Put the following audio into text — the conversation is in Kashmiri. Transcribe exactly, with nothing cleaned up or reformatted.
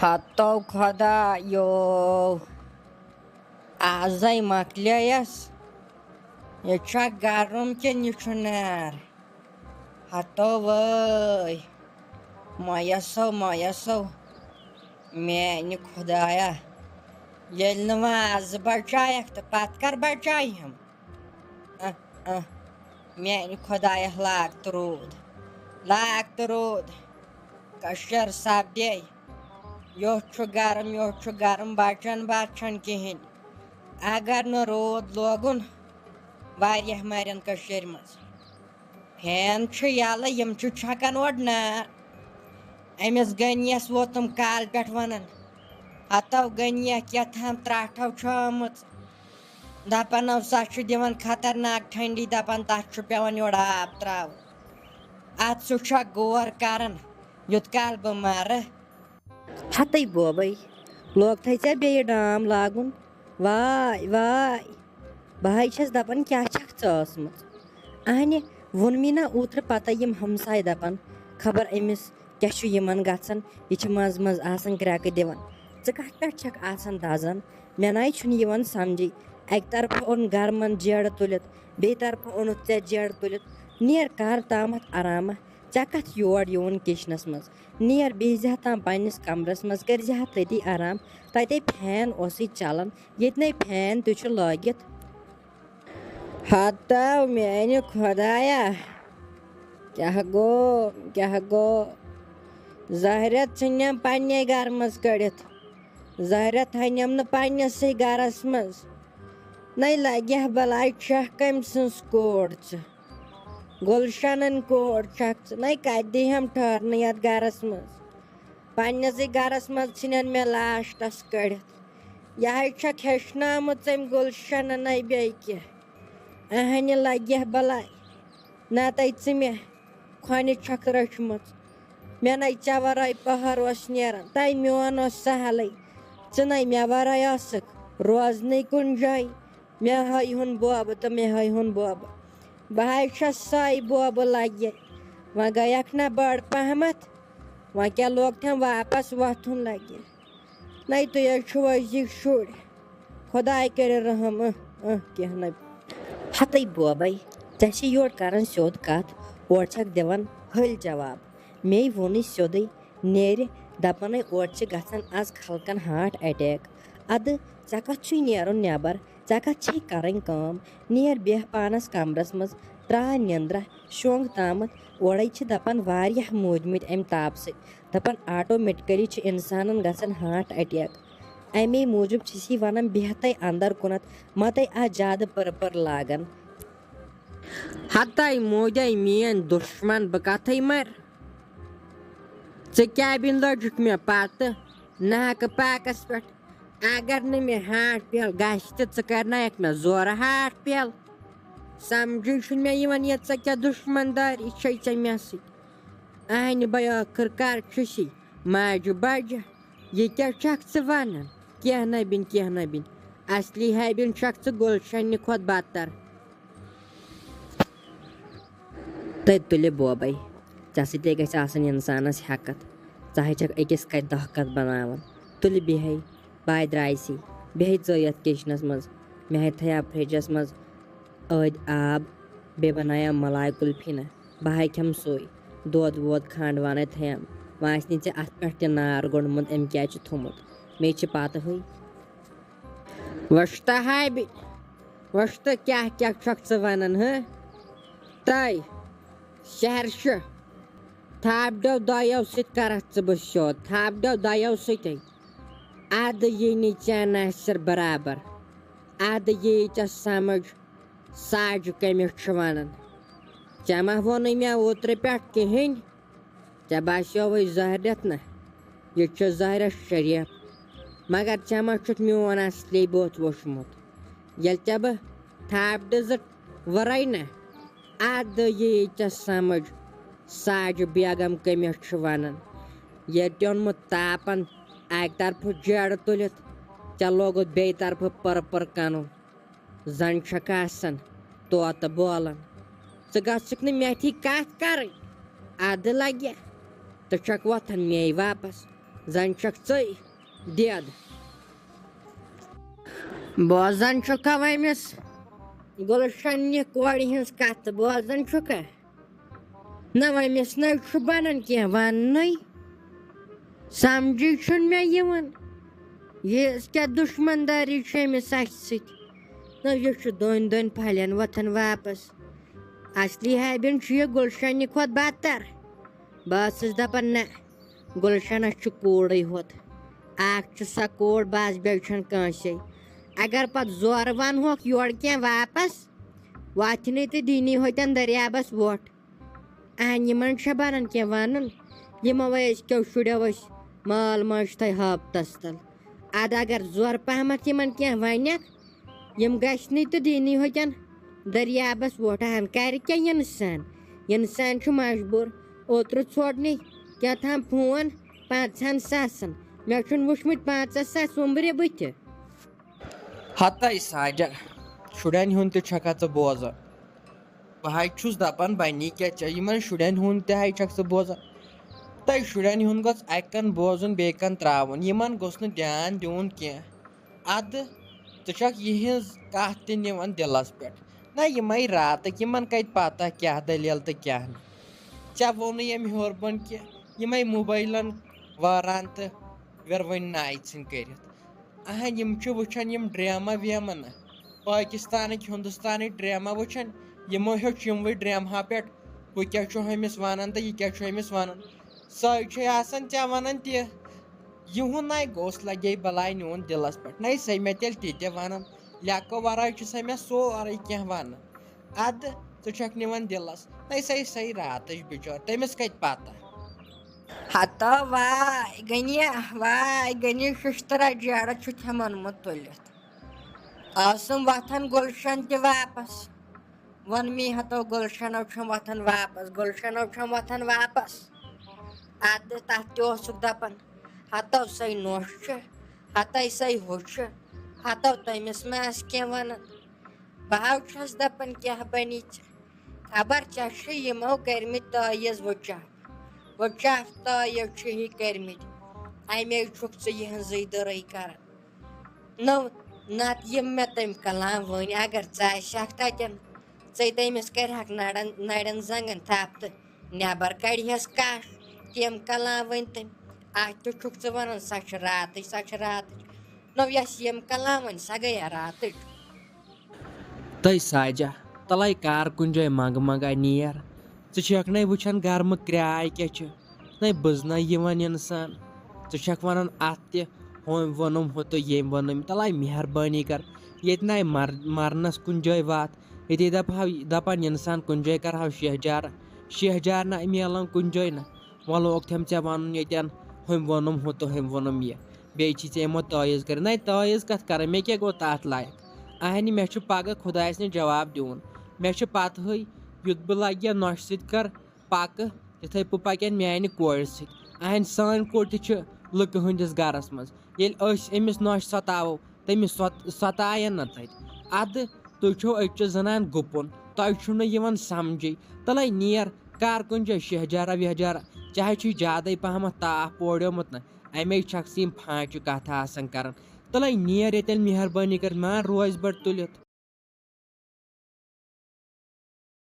ہتو خۄدایو، آزے مۄکلییس۔ یہِ چھا گرم کِنہٕ یہِ چھُ نار؟ ہتو وٲے، مۄیسو، مۄیسو، میانہِ خۄدایا، ییٚلہِ نہٕ وۄنۍ آزٕ بچایکھ تہٕ پتہٕ کر بچایہِ ہم؟ اہ، اہ، میانہِ خۄدایہ، لاگ تہٕ روٗد، لاگ تہٕ روٗد۔ کٔشیٖر سپدے، یوٚت چھُ گرم، یوٚت چھُ گرم، بچن بچن کِہینۍ۔ اگر نہٕ روٗد لوگُن، واریاہ مرن کٔشیٖرِ منٛز۔ فین چھُ یَلہٕ، یِم چھِ چھَکان اورٕ نار۔ أمِس غنیَس ووتُم کالہٕ پٮ۪ٹھ وَنان، ہَتو غنیہ کیٛاہ تام ترٛاٹھو چھُ آمٕژ۔ دَپان، نو سا چھُ دِوان خطرناک ٹھنڈی، دَپان، تَتھ چھُ پٮ۪وان یورٕ آب ترٛاوُن۔ اَتھ سُہ چھا غور کَران، یوٚت کال بہٕ مَرٕ؟ ہتے بوبے، لوگ تھے ژےٚ بیٚیہِ ڈام لاگُن۔ واے، واے، بہٕ ہاے چھَس دَپان، کیٛاہ چھَکھ ژٕ ٲسمٕژ؟ اَہنہِ، ووٚن مےٚ نا اوترٕ پَتَے یِم ہمساے دَپان، خبر أمِس کیٛاہ چھُ یِمَن گژھان، یہِ چھِ منٛزٕ منٛزٕ آسان کرٛٮ۪کہٕ دِوان۔ ژٕ کَتھ پٮ۪ٹھ چھَکھ آسان دَزان؟ مےٚ نَے چھُنہٕ یِوان سَمجھے۔ اَکہِ طرفہٕ اوٚن گَرمَن جیڈٕ تُلِتھ، بیٚیہِ طرفہٕ اوٚنُتھ ژےٚ جیڈٕ تُلِتھ۔ نیر کَر تامَتھ آرامہ، ژےٚ کَتھ یور یِوُن کِچنَس منٛز؟ نیر بیٚہزِ ہا تام پنٛنِس کمرس منٛز، کٔرزِ ہا تٔتی آرام۔ تَتے فین اوسُے چلان، ییٚتہِ نے فین تہِ چھُ لٲگِتھ۔ ہتو میانہِ خۄدایا، کیٛاہ گوٚو، کیٛاہ گوٚو؟ زہرت ژھٕنٮ۪م پنٛنے گرٕ منٛز کٔڑِتھ۔ زہرت تھاونٮ۪م نہٕ پنٛنِسٕے گرس منٛز۔ نَے لگہِ ہا بلاے چھَکھ کٔمۍ سٕنٛز کوٗر ژٕ؟ گُلشنن کوٗر چھَکھ ژٕ، نَے کَتہِ دی ہم ٹھہرنہٕ یَتھ گَرَس منٛز؟ پنٛنِسٕے گَرَس منٛز ژھٕنن مےٚ لاسٹَس کٔڑِتھ۔ یہِ ہَے چھَکھ ہیٚچھنٲومٕژ أمۍ گُلشنَن نَے بیٚیہِ کینٛہہ۔ اَہَنہِ لَگہِ ہا بَلاے، نَتَے ژٕ مےٚ کھۄنہِ چھَکھ رٔچھمٕژ۔ مےٚ نَے ژےٚ وَرٲے پَہَر اوس نیران، تَے میون اوس سَہلٕے۔ ژٕ نَے مےٚ وَرٲے ٲسٕکھ روزنٕے کُنہِ جایہِ۔ مےٚ ہٲے ہُن بوبہٕ تہٕ مےٚ ہٲے ہُن بوبہٕ۔ بہٕ ہاے چھَس سۄے بوبہٕ لَگہِ۔ وۄنۍ گٔیَکھ نہ بٔڑ پہمتھ، وۄنۍ کیٛاہ لوگ تھٮ۪م واپس وۄتھُن لَگہِ۔ نَے تُہۍ حظ چھِو أزِکۍ شُرۍ۔ خۄداے کٔرِو رحم، اۭں، اۭں، کینٛہہ نہ۔ ہَتٕے بوبَے، ژےٚ چھِ یورٕ کَران سیوٚد کَتھ، اورٕ چھَکھ دِوان ۂلۍ جواب۔ مے ووٚنُے سیوٚدُے، نیرِ دَپَنے اورٕ چھِ گژھان آز خلقَن ہارٹ اٹیک۔ اَدٕ ژےٚ کَتھ چھُے نیرُن نٮ۪بَر؟ ژےٚ کَتھ چھے کَرٕنۍ کٲم؟ نیر بیٚہہ پانَس کَمرَس منٛز، ترٛاو نیٚنٛدرا شۄنٛگ تامَتھ۔ اورَے چھِ دَپان واریاہ موٗدمٕتۍ اَمہِ تاپہٕ سۭتۍ۔ دَپان آٹومیٹکٔلی چھِ اِنسانَن گژھان ہارٹ اٹیک۔ اَمے موٗجوٗب چھِس یہِ وَنان بیٚہتَے اَندَر کُنَتھ، مَتَے آ زیادٕ پٔر پٔر لاگان۔ ہَتَے موٗدے میٛٲنۍ دُشمَن، بہٕ کَتھٕے مَرٕ؟ ژٕ کیٛاہ بِن لٔجِکھ مےٚ پَتہٕ ناکہٕ پاکَس پٮ۪ٹھ؟ اگر نہٕ مےٚ ہارٹ فیل گژھِ تہٕ ژٕ کرنایکھ مےٚ زورٕ ہارٹ فیل۔ سمجھٕے چھُنہٕ مےٚ یِوان، یہِ ژےٚ کیٛاہ دُشمن دٲری چھے ژےٚ مےٚ سۭتۍ؟ اہنہِ بے ٲخٕر کار چھُسی ماجہِ بجہِ۔ یہِ کیٛاہ چھکھ ژٕ ونان؟ کینٛہہ نہ بِن، کینٛہہ نہ بِن۔ اصلی ہے بِن چھکھ ژٕ گُلشنہِ کھۄتہٕ بدتر۔ تٔتۍ تُلہِ بوبے، ژےٚ سۭتۍ گژھِ آسٕنۍ اِنسانس ہٮ۪کتھ۔ ژٕ ہے چھکھ أکِس کتھِ دہ کتھ بناوان۔ تُلہِ بیٚہے، بہٕ ہاے درٛایسی، بیٚہے ژٲے یتھ کچنس منٛز۔ مےٚ ہے تھایاو فرجس منٛز أدۍ آب، بیٚیہِ بنایاو ملاے کُلفی نہ۔ بہٕ ہاے کھٮ۪مہٕ سُے۔ دۄد وۄد کھنٛڈ وانَے تھایَم۔ وۄنۍ آسہِ نہٕ ژےٚ اَتھ پٮ۪ٹھ تہِ نار گوٚنڈمُت، أمۍ کیٛازِ چھُ تھوٚمُت؟ مےٚ چھِ پَتہٕے۔ وۄستہٕ ہاے بہِ-، وۄستہٕ کیٛاہ کیٛاہ چھَکھ ژٕ وَنان، ہہ؟ تَے، شہر چھُ۔ تھاپڈو دۄیو سۭتۍ کَرَتھ ژٕ بہٕ سیوٚد، تھاپڈو دۄیو سۭتۍ۔ اَدٕ یی نہٕ ژےٚ ناصر برابر۔ اَدٕ یی ژےٚ سَمٕجھ۔ ساجہِ کٔمِس چھُ وَنان؟ ژےٚ ما ووٚنُے مےٚ اوترٕ پٮ۪ٹھ کِہیٖنۍ؟ ژےٚ باسیووُے زہرٮ۪تھ نہ؟ یہِ چھُ زہرٮ۪تھ شریٖف۔ مگر ژےٚ ما چھُتھ میون اصلی بُتھ وُچھمُت؟ ییٚلہِ ژےٚ بہٕ تھاپڈٕ زٕ وَرٲے نہ، اَدٕ یی ژےٚ سمجھ، ساجہِ بیگم کٔمِس چھُ وَنان۔ ییٚلہِ تہِ اوٚنمُت تاپن اَکہِ طرفہٕ جیڈٕ تُلِتھ، ژےٚ لوگُتھ بیٚیہِ طرفہٕ پٔر پٔر کَنُن۔ زَن چھَکھ آسان طوطہٕ بولان۔ ژٕ گژھکھ نہٕ مےٚ تھی کَتھ کَرٕنۍ۔ اَدٕ لَگہِ، ژٕ چھَکھ وۄتھان مے واپَس۔ زَن چھَکھ ژٕے دٮ۪د۔ بوزان چھُکھا أمِس گُلشن نہِ کورِ ہٕنٛز کَتھ؟ بوزان چھُکھا؟ نہ، أمِس نَے چھُ بَنان کینٛہہ وَننُے۔ سَمجھٕے چھُنہٕ مےٚ یِوان، یہِ کیٛاہ دُشمَن دٲری چھِ أمِس اَسہِ سۭتۍ۔ نہ، یہِ چھُ دۄن دۄن پھَلٮ۪ن وۄتھان واپَس۔ اَصلی ہیبِن چھُ یہِ گُلشَنہِ کھۄتہٕ بدتر۔ بہٕ ٲسٕس دَپان، نہ، گُلشَنَس چھُ کوٗرٕے ہوت۔ اَکھ چھِ سۄ کوٗر بَس، بیٚیہِ چھَنہٕ کٲنٛسے۔ اگر پَتہٕ زورٕ وَنہوکھ یورٕ کینٛہہ واپَس، وۄتھنٕے تہٕ دِنی ہوتٮ۪ن دٔریابَس وۄٹھ۔ اہن، یِمن چھا بنان کینٛہہ ونُن؟ یِمو أزکیو شُریو أسۍ مال ماجہِ تھٲے ہاپتس تل۔ ادٕ اگر زورٕ پہمتھ یِمن کینٛہہ ونکھ، یِم گژھنٕے تہٕ دِنٕے ہوتٮ۪ن دٔریابس وۄٹھ۔ اہن، کرِ کیٛاہ انسان؟ انسان چھُ مجبوٗر۔ اوترٕ ژھوٚٹ نہٕ کیٛاہ تام فون پانٛژہن ساسن۔ مےٚ چھُنہٕ وُچھمُت پانٛژھ ساس وُمبرِ بٕتھِ۔ ہتاے ساجہ، شُرٮ۪ن ہُنٛد تہِ چھکھا ژٕ بوزان؟ بہٕ حظ چھُس دَپان، بَنی کیٛاہ ژےٚ یِمَن شُرٮ۪ن ہُنٛد تہِ حظ چھَکھ ژٕ بوزان؟ تۄہہِ شُرٮ۪ن ہُنٛد گوٚژھ اَکہِ کَن بوزُن، بیٚیہِ کَن ترٛاوُن۔ یِمَن گوٚژھ نہٕ دیان دیُن کینٛہہ۔ اَدٕ ژٕ چھَکھ یِہِنٛز کَتھ تہِ نِوان دِلَس پٮ۪ٹھ۔ نہ، یِمَے راتٕکۍ، یِمَن کَتہِ پَتہ کیٛاہ دٔلیٖل تہٕ کیٛاہ نہٕ۔ ژےٚ ووٚنُے أمۍ ہیوٚر بۄن کہِ یِمَے موبایلَن واران تہٕ وِروٕنۍ ناے ژھٕنۍ کٔرِتھ۔ اہن، یِم چھِ وٕچھان یِم ڈرامہ ویمہ نہ، پٲکِستانٕکۍ ہندوستانٕکۍ ڈرامہ وٕچھان۔ یِمو ہیوٚچھ یِموٕے ڈرامہا پٮ۪ٹھ، ہُہ کیٛاہ چھُ ہُمِس ونان تہٕ یہِ کیٛاہ چھُ أمِس ونان۔ سۄے چھے آسان ژےٚ ونان تہِ۔ یِہُنٛد نَے گوٚژھ لگے بلاے نیون دِلس پٮ۪ٹھ، نَے سۄے مےٚ تیٚلہِ تہِ تہِ ونان۔ لیکھو ورٲے چھُ سۄ مےٚ سورُے کینٛہہ ونان۔ ادٕ ژٕ چھکھ نِوان دِلس، نَے سۄے سۄے راتٕچ بِچور، تٔمِس کتہِ پتہ؟ ہتو واے گٔنی، واے گٔنی ششترا جیڑٕ چھُ تھمنمُت تُلِتھ۔ ٲسٕم وۄتھان گُلشن تہِ واپس۔ ووٚن مے ہتو گُلشنو چھُم وۄتھان واپس، گُلشنو چھُم وۄتھان واپس۔ ادٕ تتھ تہِ اوسُکھ دپان، ہتو سۄے نوٚش چھِ، ہتے سۄے ہُہ چھِ، ہتو تٔمِس ما آسہِ کینٛہہ ونان۔ بہٕ ہاو چھس دپان کیٛاہ بنی ژےٚ؟ خبر ژےٚ چھِ یِمو کٔرمٕتۍ تٲویٖز وٕچھا، وٕچھا تٲویٖز چھِ یہِ کٔرمٕتۍ، اَمے چھُکھ ژٕ یِہٕنٛزٕے دٕرٕے کران۔ نو، نتہٕ یِم مےٚ تٔمۍ کلام ؤنۍ، اگر ژٕ آسہِ ہکھ تتٮ۪ن، ژے تٔمِس کرِ ہکھ نرٮ۪ن، نرٮ۪ن زنٛگن تھپھ تہٕ نٮ۪بر کڑِہس کش۔ تِم کلام ؤنۍ تٔمۍ، اتھ تہِ چھُکھ ژٕ ونان، سۄ چھِ راتٕچ، سۄ چھِ راتٕچ۔ نو، یۄس یِم کلام ؤنۍ، سۄ گٔیا راتٕچ۔ تٔے ساجہ، تلے کار کُنہِ جایہِ منٛگہٕ منٛگا نیر۔ ژٕ چھکھ نے وٕچھان گرمہٕ کرٛاے کیٛاہ چھِ، نے بٕزنَے یِوان انسان۔ ژٕ چھکھ ونان اتھ تہِ، ہُمۍ ووٚنُم ہُہ تہٕ ییٚمۍ ووٚنُم۔ تلے مہربٲنی کر، ییٚتہِ نے مر-، مرنس کُنہِ جایہِ واتھ۔ ییٚتے دپہو، دپان انسان کُنہِ جایہِ کرہو شہجار، شہجار نہ میلان کُنہِ جایہِ نہ۔ وۄنۍ لوگ تھم ژےٚ ونُن ییٚتٮ۪ن، ہُمۍ ووٚنُم ہُہ تہٕ ہُمۍ ووٚنُم یہِ۔ بیٚیہِ چھی ژےٚ یِمو تٲویٖز کٔرِتھ۔ نَے تٲویٖز کَتھ کَرٕ؟ مےٚ کیٛاہ گوٚو تَتھ لایق؟ اَہَنہِ، مےٚ چھُ پَگاہ خۄدایَس نِش جواب دیُن۔ مےٚ چھُ پَتہٕے، یُتھ بہٕ لَگہِ یا نۄشہِ سۭتۍ کَرٕ پَکہٕ، تِتھَے پٲٹھۍ پَکن میٛانہِ کورِ سۭتۍ۔ اَہَنہِ، سٲنۍ کورِ تہِ چھِ لُکہٕ ہٕنٛدِس گَرَس منٛز۔ ییٚلہِ أسۍ أمِس نۄشہِ سَتاوو، تٔمِس سۄت-، سۄتاین نہٕ تَتہِ۔ اَدٕ تُہۍ چھِو أکِس زنانہِ گُپُن، تۄہہِ چھُو نہٕ یِوان سمجھے۔ تَلَے نیر، کر کُنہِ جایہِ شہجارا وہجارا، چاہے چھُے زیادَے پہمتھ تاپھ پوڑیومُت نہ، اَمے چھکھ ژٕ یِم پھانٛچہِ کتھٕ آسان کران۔ تَلَے نیر ییٚتٮ۪ن، مہربٲنی کٔرِتھ، مان روزِ بٔڑ تُلِتھ۔